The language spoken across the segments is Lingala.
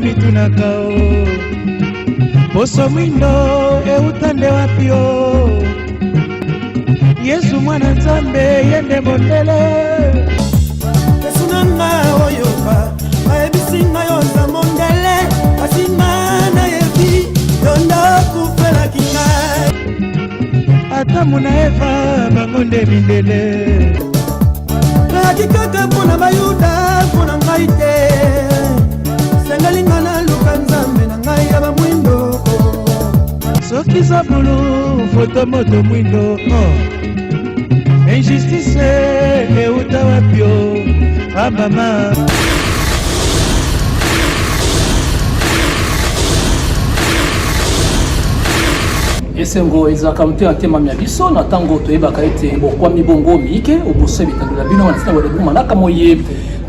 Nakomitunaka o poso mwindo euta nde wapi o Yesu mwana Nzambe ye nde mondele. Yesu na nga oyoka bayebisi nga yo oza mondele kasi nga nayebi yo nde okufelaki ngai. Adamu na Eva bango nde mindele. Nayaki kaka mpo na bayuda mpo na ngai te sengeli nga naluka nzambe na ngai ya bamwindo. Soki zabulu foto moto mwindo oh. Injustice euta wapi o ah mama. Esengo ezalaka mpe na ntema mya biso na ntango toyebaka ete bokwami bongo miike oboso ya bitando na bino na ntina bwa manaka moye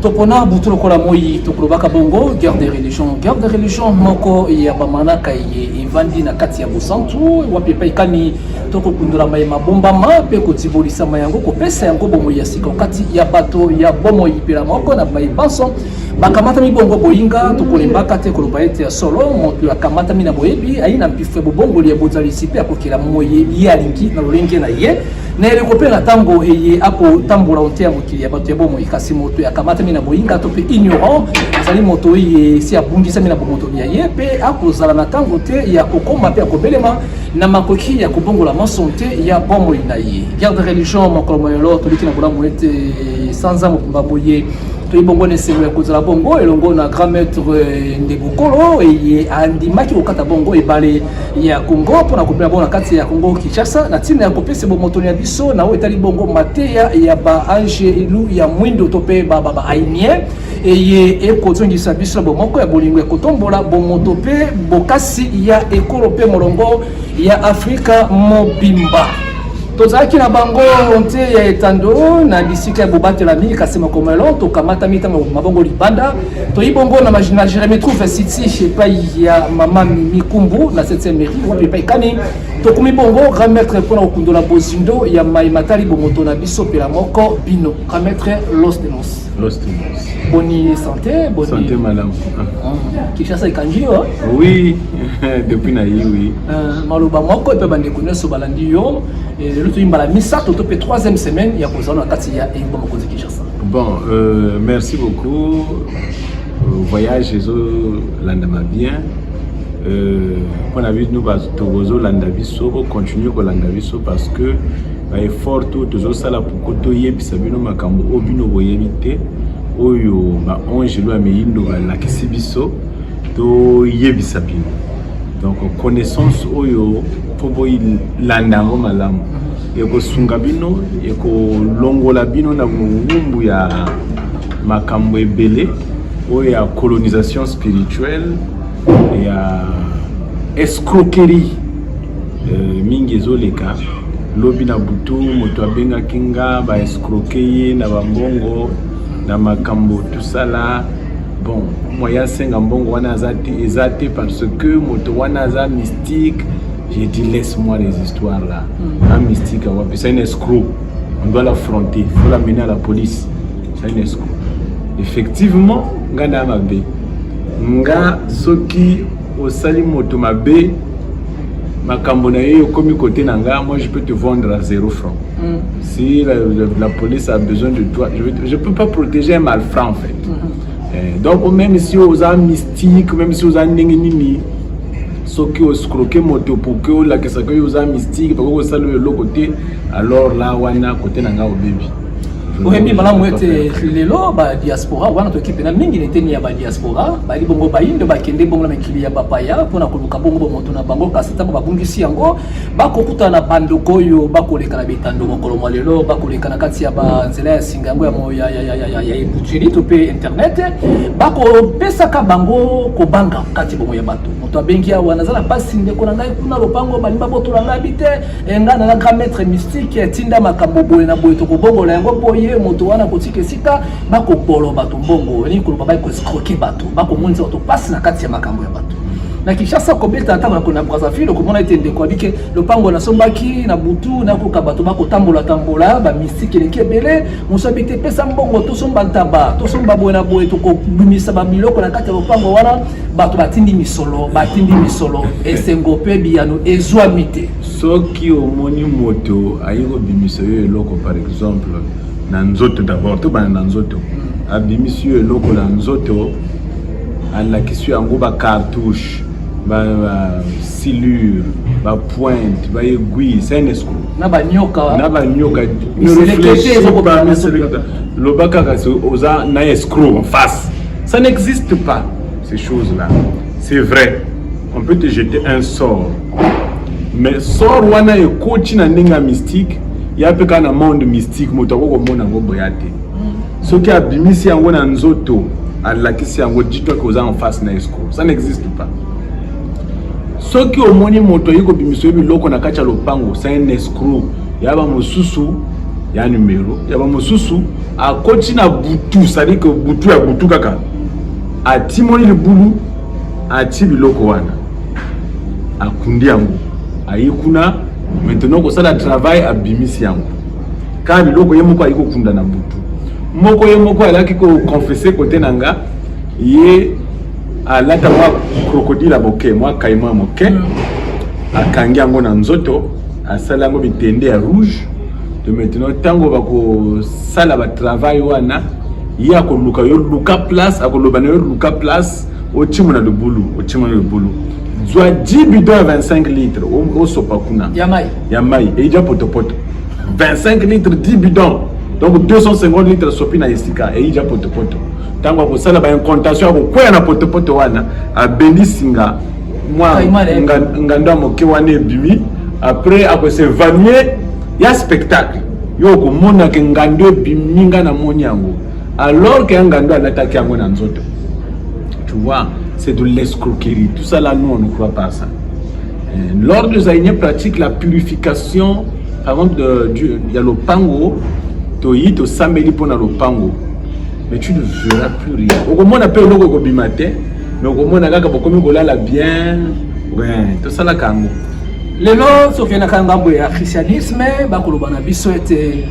topona butu lokola moi tokolobaka bongo guerre de religion. Guerre de religion moko ya bamanaka eye evandi na kati ya bosantu wapi epai kani tokokundola maye mabombama mpe kotibolisama yango kopesa yango bomoi ya sika kati ya bato ya bomoi mpela moko na baye banso bakamatami bongo boyinga. Tokolembaka te koloba ete ya solo moto akamatami na boyebi ayi na mpifo ya bobongoli ya bozalisi mpe akokela moye ye alingi na lolenge na ye na eleko mpe na ntango eye akotambola onte ya mokili ya bato ya bomoi. Kasi moto akamatami na boyinga to mpe ignorant azali moto eye esi abungisami na bomoto ya ye mpe akozala na ntango te ya kokoma mpe akobelema na makoki ya kobongola manso te ya bomoi na ye. Guerre de religion mokolo moyolo toliki na bolamu ete sanza mobimba boye toyi bongo na esengo ya kozala bongo elongo na grand maître Ndebukolo eye andimaki kokata bongo ebale ya Congo mpona kobela bongo na kati ya Congo Kinshasa na ntina ya kopesa bomotoni ya biso na oyo etali bongo mateya ya baangelu ya mwindo to mpe baaimien eye ekozongisa biso na bomoko ya bolingo ya kotombola bomoto mpe bokasi ya ekolo mpe molongo ya Afrika mobimba. Tozalaki na bango nte ya etando na bisika ya bobatelami, kasi mokomelo tokamatami ntango mabongo libanda toyi bongo na na Jeremy Trouve City epai ya mama Mimi Kumbu na 7e mairie wapi epai kani tokomi bongo grand maître mpona kokundola bozindo ya mai matali bomoto na biso mpela moko bino grand maître Los de Nos. Los de Nos. Boni santé, boni santé malamu. Kinshasa ekangi yo? Oui, depuis na yi oui. Maloba moko epe bandeko nyonso balandi yo lelo toyi mbala misato to mpe troisième semaine ya kozala na kati ya engumba mokonzi Kinshasa. Bon, merci beaucoup. Voyage ezolandama bien. Mpona bino bato bozolanda biso, bocontinue kolanda biso parce que baeffort to tozosala poko toyebisa bino makambo oyo bino boyebi te, oyo baangelo ya miyindo balakisi biso toyebisa bino. Donc connaissance oyo mpo boyilanda yango malamu ekosunga bino, ekolongola bino na mowumbu ya makambo ebele oyo ya colonisation spirituelle, ya escroquerie mingi ezoleka. Lobi na butu moto abengaki nga baescroke ye na bambongo na makambo tosala. Bon, moyen asenga mbongo wana aza te, eza te parce que moto wana aza mystique. J'ai dit laisse-moi les histoires là. Un mystique, c'est un escroc. On doit l'affronter, il faut l'amener à la police. C'est un escroc. Effectivement, nga na mabe. Nga soki osali moto mabe makambo na ye okomi côté na nga, moi je peux te vendre à 0 franc. Si la police a besoin de toi, je peux pas protéger un malfrat en fait. Donc même si oza mystique, même si oza ndenge nini, soki oscroke moto pour que olakisaka yo oza mystique, bakoki kosala oyo eloko te, alors là wana côté na nga obebi. Oyebi malamu ete lelo badiaspora wana toki mpena mingi na eteni ya badiaspora bali bongo bayindo bakende bongo na mikili ya bapaya mpona koluka bongo bomoto na bango, kasi ntango babungisi yango bakokutana na bandeko oyo bakoleka na bitando mokolo mwa lelo, bakoleka na kati ya banzela ya singa yango ya ebuteli to mpe internet, bakopesaka bango kobanga kati bongo ya bato. Moto abengi awa naza na mpasi ndeko na ngai kuna lopango balingi babotola ngai bi te, ngai naza grand maître mystique, tinda makambo boye na boye tokobongola yango boye. Moto wana kotika esika bakobolo bato mbongo, elingi koloba bakoescroke bato, bakomonisa bato mpasi na kati ya makambo ya bato. Na Kinshasa, kobeta ntango na Brazzaville, okomona ete ndeko abike lopango nasombaki na butu, nakoka bato bakotambola tambola, bamystike eleki ebele. Mosu abi te, pesa mbongo tosomba ntaba, tosomba boye na boye, tokobimisa babiloko na kati ya lopango wana. Bato batindi misolo, batindi misolo, esengo mpe biyano ezwami te. Soki omoni moto ayi kobimisa yo eloko, par exemple na nzoto, d'abord tobanda na nzoto, abimisi yo eloko na nzoto, alakisi yo yango, bacartouche, basilure, bapointe, baaiguille, c'est un escroc. Na banyoka. Na banyoka. Loba kaka oza na escroc en face. Ça n'existe pas, ces choses là. C'est vrai, on peut te jeter un sort, mais sort wana ekoti na ndenge ya mystique, ya mpe kaka na monde mystique, moto akoki komona yango boya te. Soki abimisi yango na nzoto, alakisi yango, dis-toi que oza en face na escroc. Ça n'existe pas. Soki omoni moto ayi kobimisa yo biloko na kati ya lopango, c'est un escroc. Ya bamosusu ya numero ya bamosusu, akoti na butu, c'est-à-dire que butu ya butu kaka, atimoli libulu, ati biloko wana, akundi yango, ayi kuna maintenant kosala travail, abimisi yango kaka biloko ye moko ayi kokunda na butu. Moko ye moko alaki koconfesser kote na nga, ye alata mwa crocodile ya moke, mwa caïman ya moke, akangi yango na nzoto, asali yango bitende ya rouge. De maintenant, ntango bakosala batravail wana, ye akoluka yo, luka place, akoloba na yo, luka place, otima na libulu, otima na libulu, zwa 10 bidon ya 25 litres, osopa kuna. Ya mai. Ya mai eija potopoto. 25 litres, 10 bidon, donc 250 litres, sopi na esika eija potopoto. Ntango akosala baincantation, akokwea na potopoto wana, abendi singa mwa ngando ya moke wana ebimi. Après akos'évanouir ya spectacle, yo okomonake ngando ebimi, nga namoni yango, alors que ya ngando alataki yango na nzoto. Tu vois, c'est de l'escroquerie, tout ça là. Nous, on ne croit pas à ça. L'ordre des Aïniens pratique la purification, par exemple ya lopango. Toyi tosambeli mpona lopango, mais tu ne verras plus rien. Okomona mpe eloko ekobima te, mais okomona kaka bokomi kolala bien. Ouais, tosalaka yango. Lelo soki ngambo ya christianisme, bakoloba na biso ete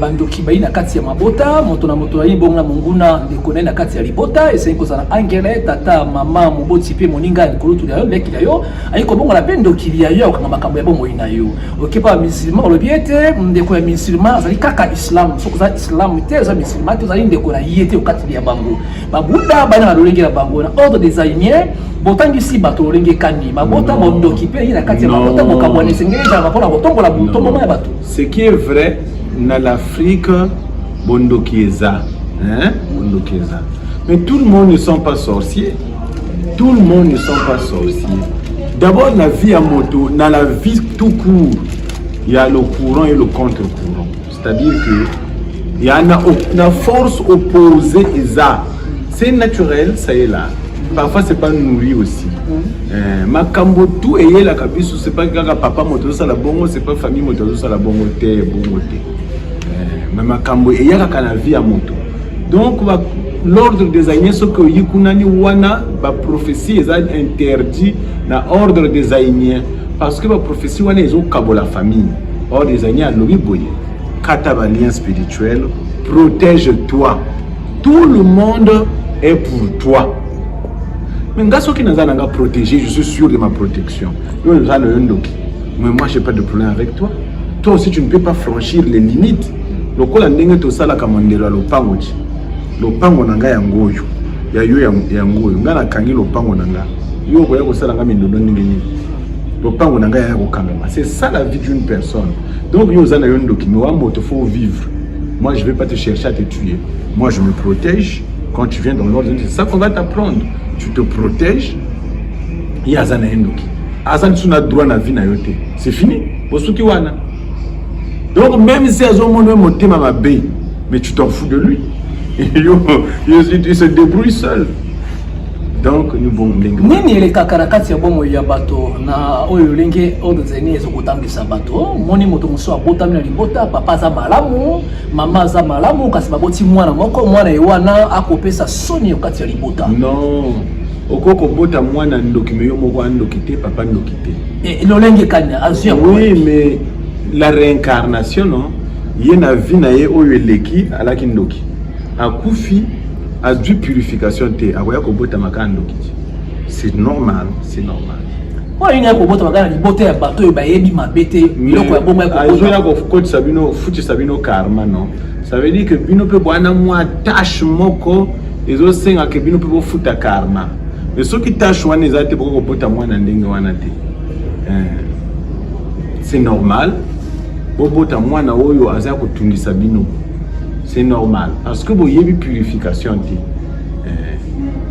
bandoki bayi na kati ya mabota, moto na moto ayi bongo na monguna ndeko na ye na kati ya libota. Esengi kozala angele, tata, mama, moboti mpe moninga ya likolo ya yo, leki ya yo, ayi kobongola mpe ndokili ya yo, akokanga makambo ya bomoi na yo. Okepa bamusulman, olobi ete ndeko ya musulman azali kaka islam. Soki oza islam te, oza musulman te, ozali ndeko na ye te. Okatili ya bango babuda bana na lolenge na bango. Na ordre des Aïniens, botangisi bato lolenge kani mabota, bondoki mpe ye na kati ya mabota, bokabwana esengeli ezalaka mpona kotombola butomboma ya bato? Ce qui est vrai, na l'Afrique, bondoki eza, hein? Bondoki eza, mais tout le monde ne sont pas sorciers, tout le monde ne sont pas sorciers. D'abord, la vie ya moto, dans la vie tout court, il y a le courant et le contre-courant, c'est-à-dire que il y a na force opposée eza, c'est naturel, ça est là. Parfois c'est pas nourri aussi. Makambo tout eyelaka biso, c'est pas kaka papa moto azosala bongo, c'est pas famille moto azosala bongo te, bongo te. Mais makambo eyakaka na vie ya moto. Donc l'ordre des Aïniens, soki oyi kuna ni wana, baprophétie eza interdit na ordre des Aïniens, parce que baprophétie wana ezokabola famille. Ordre des Aïniens alobi boye: kata balien spirituel, protège-toi, tout le monde est pour toi. Mais nga soki naza nanga protégé, je suis sûr de ma protection. Yo oza na yo ndoki, mais moi, j'ai pas de problème avec toi. Toi aussi, tu ne peux pas franchir les limites. Lokola ndenge tosalaka mondelo ya lopango, ti lopango na ngai yango oyo, ya yo yango oyo, ngai nakangi lopango na nga, yo okoya kosala nga mindondo ndenge nini? Lopango na ngai yaya kokangama. C'est ça la vie d'une personne. Donc yo oza na yo ndoki, mais wa moto, faut vivre. Moi, je vais pas te chercher à te tuer. Moi, je me protège. Quand tu viens dans l'ordre, c'est ça qu'on va t'apprendre, tu te protèges. Ye aza na ye ndoki, aza lisusu na droit na vie na yo te, c'est fini, bosuki wana. Donc même si azomona yo motema mabe, mais tu t'en fous de lui. Yo, il se débrouille seul. Donc nous, bon, ndenge Nini elekaka na kati ya bomoi ya bato na oyo lolenge ordre zeni ezokotambwisa bato? Moni moto mosusu abotami na libota, papa aza malamu, mama aza malamu, kasi baboti mwana moko, mwana ye wana akopesa soni kati ya libota. Non. Okoki kobota mwana ndoki, mais yo moko andoki te, papa ndoki te. Eh, lolenge kani azwi yango? Oui, mais la réincarnation, non? Ye na vie na ye oyo eleki alaki ndoki, akufi, azwi purification te, akoya kobotama kaka ndoki te. C'est normal, c'est normal. Oyo nini, ya kobotama kaka na libota ya bato oyo bayebi mabe te, biloko ya bongo ya azoya kokotisa bino, kofutisa bino karma, non? Ça veut dire que bino mpe bwana mwa tâche moko ezosengaka bino mpe bofuta karma. Mais soki tâche wana eza te, bokoki kobota mwana ndenge wana te. C'est normal bobota mwana oyo aza kotungisa bino, c'est normal, parce que boyebi purification te.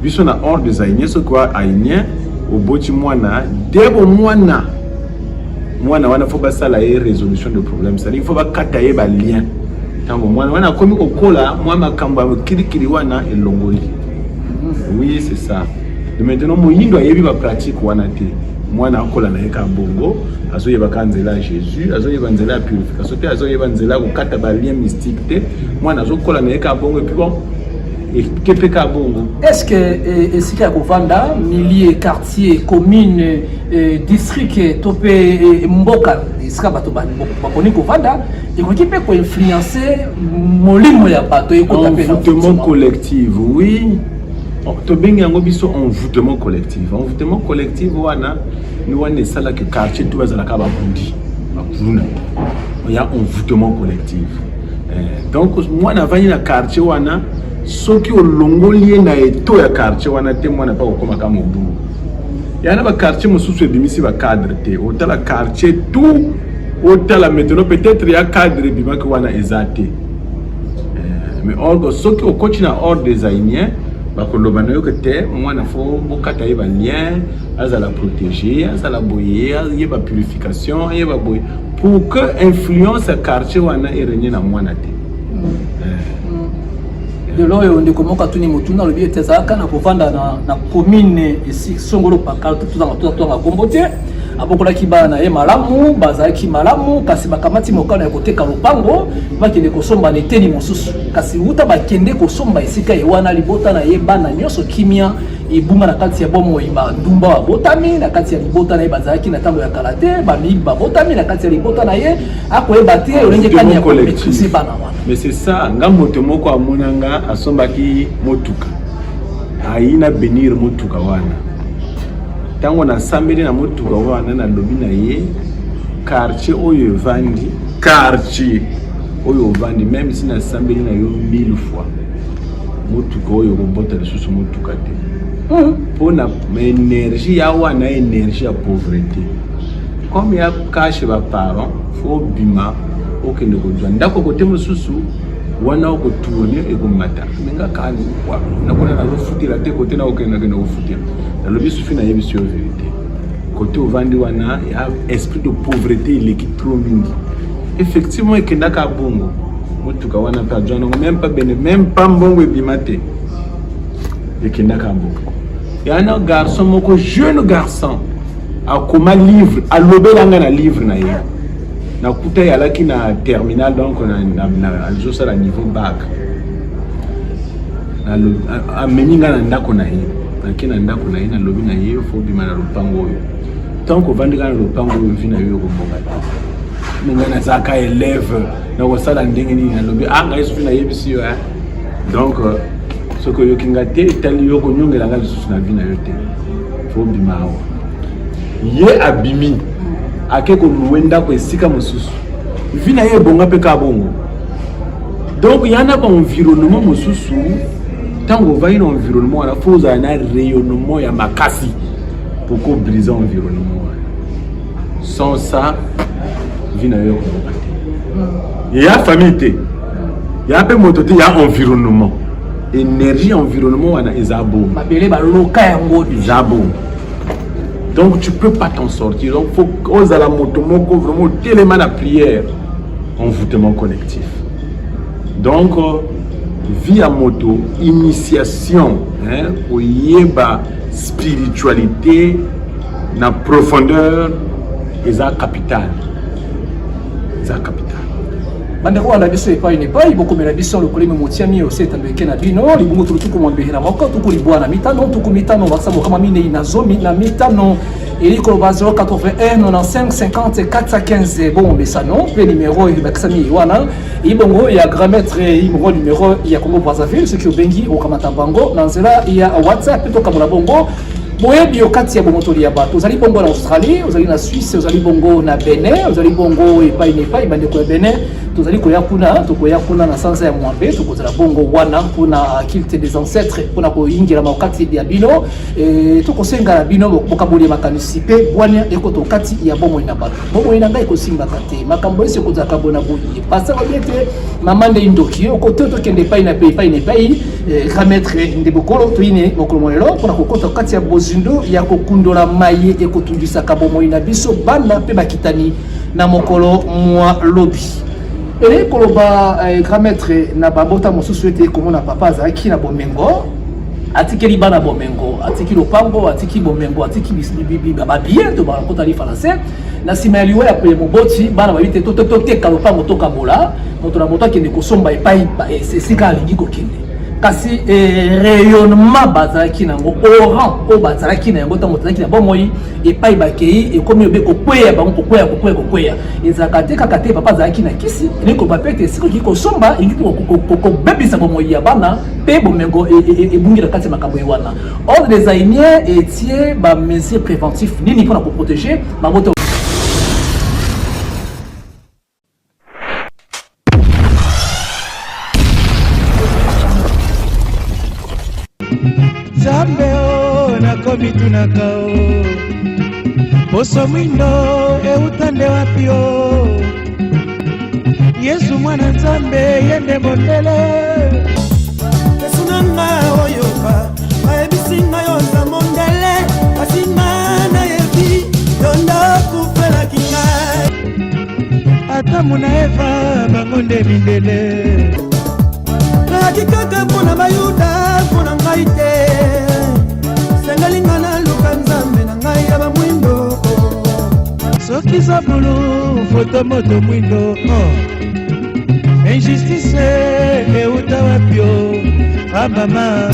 Biso na ordre des Aïniens, soki wa Aïnien oboti mwana, debo mwana, mwana wana faut basala ye résolution de problème, c'est-à-dire il faut bakata ye balien. Ntango mwana wana akomi kokola, mwa makambo ya kilikili wana elongoli. Oui, c'est ça. Et maintenant moyindo ayebi bapratique wana te. Mwana akola na ye ka bongo, azoyeba ka nzela ya Jésus, azoyeba nzela ya purification te, azoyeba nzela ya kokata balien mystique te. Mwana azokola na ye ka bongo, et puis bon, eke mpe ka bongo. Est ce que esika ya kovanda, milieu, quartier, commune, district to mpe mboka esika bato bakoni kovanda ekoki mpe koinfluence molimo ya bato ekota mpe na Envoûtement collectif, oui. Tobengi yango biso envoûtement collectif. Envoûtement collectif wana ni wana esalaka quartier to bazalaka babundi, bakuluna, ya envoûtement collectif. Donc mwana avandi na quartier wana, soki olongoli ye na eto ya quartier wana te, mwana mpe akokomaka mobulu. Ya na baquartier mosusu ebimisi bacadre te. Otala quartier tout, otala maintenant, peut-être ya cadre ebimaki wana eza te. Mais ordre, soki okoti na ordre des Aïniens, bakoloba na yo ke te, mwana faut bokata ye balien, azala protégé, azala boye, ayeba purification, ayeba boye, pour que influence ya quartier wana erègne na mwana te. Lelo oyo ndeko moko atuni motuna, alobi ete azalaka na kovanda na commune esi songolo pakala, tozanga kombo te. Abokolaki bana na ye malamu, bazalaki malamu, kasi bakamati mokano ya koteka lopango, bakende kosomba na eteni mosusu. Kasi wuta bakende kosomba esika ye wana, libota na ye, bana nyonso, kimia ebunga na kati ya bomoi. Bandumba babotami na kati ya libota na ye, bazalaki na ntango ya kala te, bamiyibi babotami na kati ya libota na ye. Akoyeba te olenge kani ya komaîtrise bana wana. Mais c'est ça. Nga moto moko amona nga, asombaki motuka, ayi na bénir motuka wana. Ntango nasambeli na motuka wana, nalobi na ye: quartier oyo evandi, quartier oyo ovandi, même si nasambeli na yo mille fois, motuka oyo okobota lisusu motuka te, mpona énergie ya wana, énergie ya pauvreté. Comme ya cache baparent, faut obima, okende kozwa ndako kote mosusu wana, okotourne, ekomata. Mais nga kani nakona, nazofutela te kote na okende, nakende kofutela. Nalobi sufi, nayebisi yo vérité, kote ovandi wana ya esprit de pauvreté eleki trop mingi. Effectivement, ekendaka bongo. Motuka wana mpe azwa nango, même pas bene, même pas mbongo ebima te, ekendaka bongo. Yana garçon moko, jeune garçon, akoma livre, alobelanga na livre na ye. Nakuta ye alaki na terminal, donc azosala niveau bac. Amemi nga na ndako na ye. Nake na ndako na ye, nalobi na ye: faut obima na lopango oyo. Tant ovandi kaka na lopango oyo, vie na yo ekobonga te. Mais ngai nazalaka élève, nakosala ndenge nini? Nalobi: ah, ngai soki nayebisi yo, donc soki oyoki nga te, etali yo, konyongela nga lisusu na vie na yo te, faut obima awa. Ye abimi, ake kolouer ndako esika mosusu, vie na ye ebonga mpe kaka bongo. Donc ya na baenvironnement mosusu, ntango ovandi na environnement wana, faut ozala na rayonnement ya makasi pour kobrise environnement wana. Sans ça, vie na yo ekobonga te. Ya famille te, ya mpe moto te, ya environnement, énergie, environnement wana eza bongo. Mabele baloka yango. Eza bongo, donc tu peux pas t'en sortir. Donc faut ozala moto moko vraiment otelema na prière. Envoûtement collectif, donc vie ya moto, initiation, hein, koyeba spiritualité na profondeur eza capital, eza capital. Bandeko wana biso epai na epai, bokomela biso lokolemi motiami ose etando eke na bino libungu tulu 25 95 50 bakisa 445 eli koloba 081 95 50 415. Bongo mesano mpe nimero ebakisami wana ibongo ya grand maître imro numero ya Congo Brazzaville. Soki obengi, okamata bango na nzela ya WhatsApp mpe tokabola bongo boyebi yo kati ya bomotoli ya bato. Ozali bongo na Australie, ozali na Suisse, ozali bongo na Benin, ozali bongo epai na epai. Bandeko ya Benin, tozali koya kuna, tokoya kuna na sanza ya mwambe. Tokozala bongo wana mpona culte des ancêtres, mpona koyingela makati ya bino. Tokosenga na bino bokaboli ya makanisi mpe bwania ekoto kati ya bomoi na bato. Bomoi na ngai ekosimbaka te, makambo esi ekozalaka bona boye, pasaka ete mama nde ndoki okote. Tokende epai na epai na epai. Grand maître Ndebokolo, toyine mokolo molelo mpona kokota kati ya bozindo ya kokundola maye ekotundisaka bomoi na biso bana mpe bakitani na mokolo mwa lobi. Ele koloba, grand maître, na babota mosusu ete komona papa azalaki na bomengo, atikeli bana bomengo, atiki lopango, atiki bomengo, atiki babiens to bakota lifalanse. Na nsima ya liwa ya moboti, bana bayebi te toteka lopango, tokabola, moto na moto akende kosomba epai esika alingi kokende. Kasi rayonnement bazalaki nango, aura oyo bazalaki na yango ntango tozalaki na bomoi, epai bakei ekomi obe kokweya bango, kokweya, kokweya, kokweya. Ezalaka te kaka te papa azalaki na kisi, elingi koloba mpe ete esika okoki kosomba elingi kobebisa bomoi ya bana mpe bomengo ebungi na kati ya makambo ye wana. Ordre des Aïniens etie bamesure préventif nini mpona koprotéger mabota? Nzambe o, nakomitunaka o, poso mwindo euta nde wapi o? Yesu mwana Nzambe, ye nde mondele. Yesu na nga oyoka, bayebisi ngai oza mondele, kasi nga nayebi yo nde okufelaki ngai. Adamu na Eva, bango nde mindele. Nayaki kaka mpo na bayuda, mpo na ngai te. Sengeli nga naluka Nzambe na ngai ya bamwindo. Soki zabulu foto moto mwindo, oh. Injustice euta wapi o? Amama.